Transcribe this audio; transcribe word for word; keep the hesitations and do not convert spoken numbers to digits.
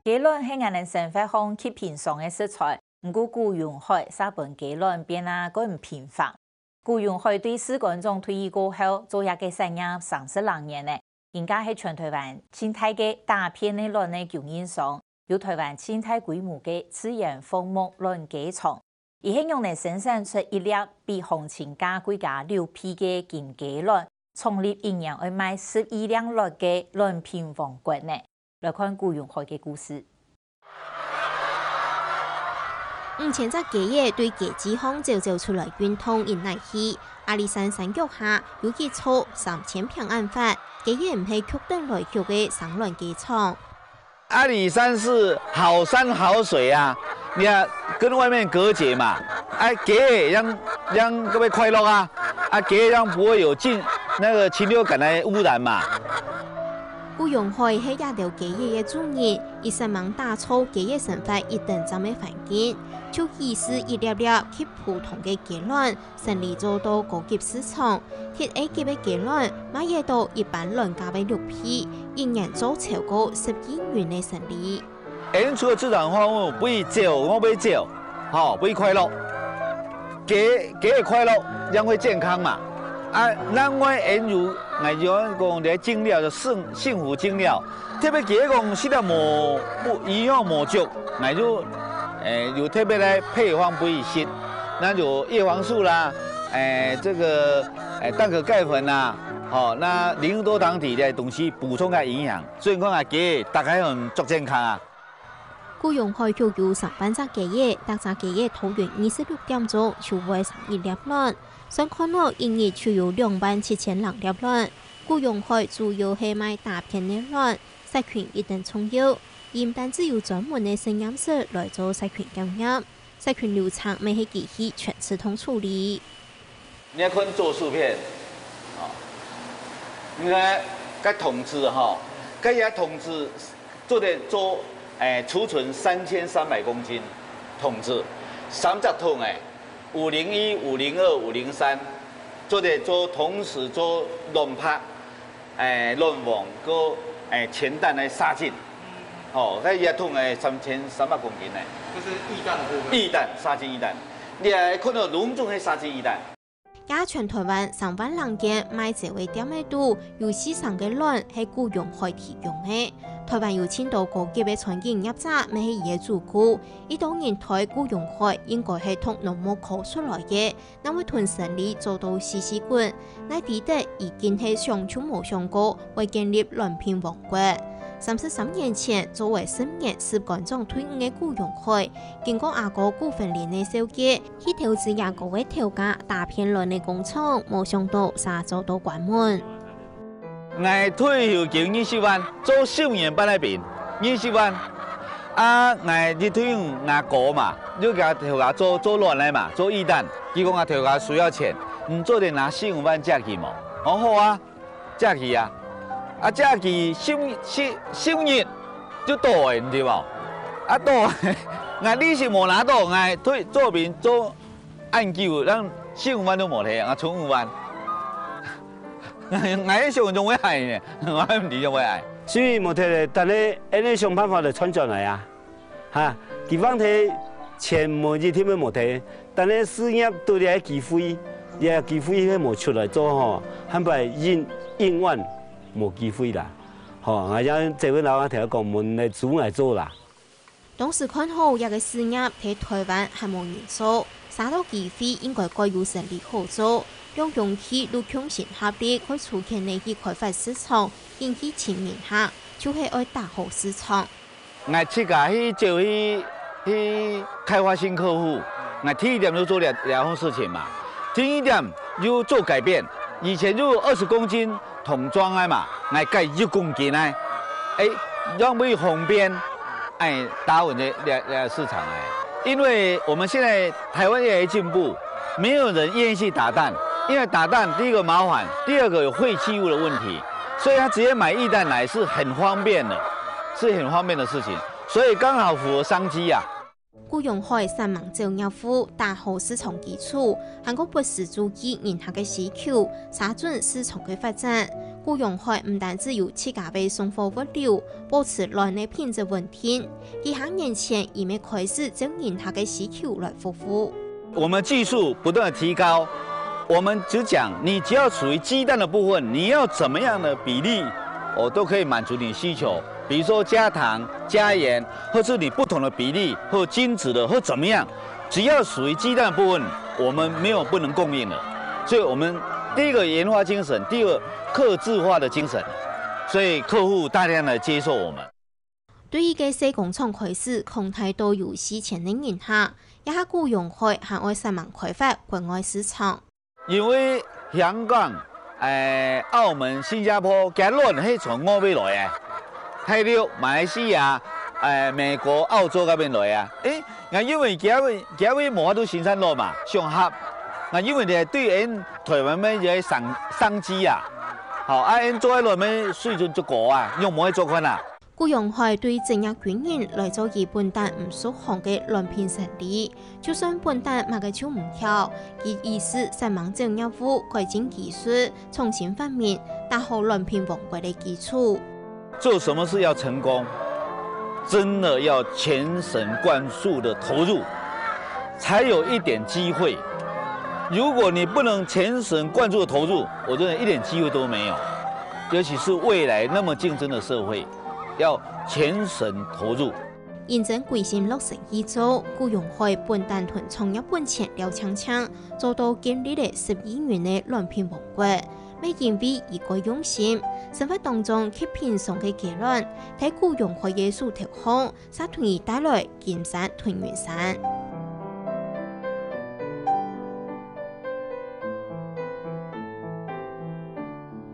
雞卵係𠊎等生活項極平常个食材，毋過古永海煞分雞卵變啊蓋毋平凡。古永海對士官長退役過後，做這个產業三十零年呢， 今下係全臺灣盡大个打片仔卵个供應商，有臺灣盡大規模个自然放牧卵雞場。佢係仰仔生產出一粒比行情價貴加六倍个金雞卵，創立一年愛賣十二兩卵个卵品王國呢？來看古永海个故事。 五千隻雞仔對雞子項走走出來運動，引來去。阿里山山腳下有一座三千坪恁闊，雞仔毋係逐等來逐个生卵雞場。阿里山是好山好水啊，你看跟外面隔絕嘛，啊，雞仔讓讓各位快樂啊，啊，雞仔讓不會有禽那個禽流感的污染嘛。古永海係這兜雞仔个主人，佢煞猛打造雞仔生活一等站个環境，就只使一粒粒極普通个雞卵，生理做到高級市場。忒矮級个雞卵賣得到一般卵價个六倍，一年做超過十億銀个生理。𠊎等除了自然放牧，分佢走，𠊎分佢走，吼，分佢快樂。雞雞仔快樂，正會健康嘛。啊，另外𠊎等有，𠊎有講這種料就幸幸福種料， 特別佢講食了無無營養無足，𠊎就誒有特別來配方分佢食，那有葉黃素啦，誒這個誒蛋殼鈣粉啦，吼，那靈多醣體个東西補充个營養，所以講啊，佢大家很足健康啊。古永海育有上萬隻雞仔，逐隻雞仔桃園二十六點鐘就會生一粒卵，算看落一日就有兩萬七千零粒卵。古永海主要係賣打片仔卵， 殺菌一等重要，毋單只有專門个實驗室來做殺菌檢驗，殺菌流程乜係機器全自動處理。你愛看做薯片，哦，你看該桶子吼，該个桶子做得做，誒，儲存三千三百公斤桶子，三隻桶誒，五零一、五零二、五零三，做得做同時做卵白、 誒卵黃，摎誒掮蛋來殺菌。吼，該一桶誒三千三百公斤呢。這是液蛋的部分。液蛋，殺菌液蛋。你還看到籠中係殺菌液蛋。這全臺灣三萬零間賣酒个店仔肚，有四成个卵係古永海提供个。臺灣有盡多高級个餐飲業者乜係佢个主顧，一到人推古永海，應該係讀農牧科出來个， 哪會同生理做到死死滾，哪知得佢竟係想就無想過會建立卵品王國。三十三年前，做了十年士官長退伍个古永海，經過阿哥古芬林个紹介，去投資阿哥个頭家打片卵个工廠，無想到煞做到關門。 𠊎退休金二十萬，做十年半个兵，二十萬。啊，𠊎一退伍，吾哥嘛，就佮頭家做做卵个嘛，做液蛋。佢講啊，頭家需要錢，你做得拿十五萬借佢無？哦，好啊，借佢啊。啊，借佢十十十日就到了，你知無？啊，到，𠊎利息無拿到，𠊎退做兵做恁久，連十五萬都無提，𠊎賰五萬。 𠊎，𠊎想像會害呢，𠊎毋知想會害。所以無忒咧，但係恁樣想辦法來賺轉來啊，哈，佢放忒錢無一定會無忒，但係事業都這个機會，這个機會係無出來做吼，還擺應應萬無機會啦，吼，𠊎想這位老闆頭講，無來阻𠊎做啦。 當時看好這个事業在臺灣還無人做，儕到機會應該蓋有生理好做，兩兄弟就共心合力，開始牽頭去開發市場，引起親民客，就係愛打好市場。𠊎自家去走去去開發新客戶，𠊎第一點就做這這項事情嘛。第二點又做改變，以前就二十公斤 桶裝个嘛，𠊎改一公斤个，誒，讓佢方便，誒，打穩這這這市場誒。因為我們現在臺灣越來越進步，沒有人願意去打蛋，因為打蛋第一個麻煩，第二個有廢棄物的問題，所以他直接買液蛋來是很方便的，是很方便的事情，所以剛好符合商機啊。 古永海煞猛走業務，打好市場基礎，還過不時注意人客个需求，查準市場个發展。古永海毋單止有自家个送貨物流，保持卵个品質穩定，幾下年前已經開始照人客个需求來服務。我們技術不斷地提高，我們只講你只要屬於雞蛋的部分，你要怎麼樣的比例，我都可以滿足你的需求。比如說加糖、加鹽，或是你不同的比例，或精製的，或怎麼樣，只要屬於雞蛋的部分，我們沒有不能供應的。所以我們第一個研發精神，第二個客製化的精神，所以客戶大量的接受我們。對一個細工廠開始，擴大到有四千个人客，這下古永海還愛煞猛開發國外市場。因為香港、誒、澳門、新加坡，佢卵係從外圍來个，大陸、馬來西亞、誒、美國、澳洲該邊來啊。誒，𠊎因為佢位佢位無法度生產卵嘛，上合，𠊎因為呢對𠊎台灣个這个商商機啊，好啊，𠊎做个卵个水準足高啊，仰無愛做看啊？ 古永海對職業軍人來做佢本旦毋熟行个卵品生理，就算本旦麼个就毋曉，佢一時煞猛走業務，改進技術，創新發明，打好卵品王國个基礎。做什麼事要成功，真的要全神貫注的投入，才有一點機會。如果你不能全神貫注的投入，我真的一點機會都沒有。尤其是未來那麼競爭的社會， 要全神投入。認真歸心落實去做，古永海本旦同創業本錢了淨淨，做到建立了十億元个卵品王國。乜因為佢个用心，生活當中極平常个雞卵，在古永海个手頭項，煞同佢帶來金山同銀山。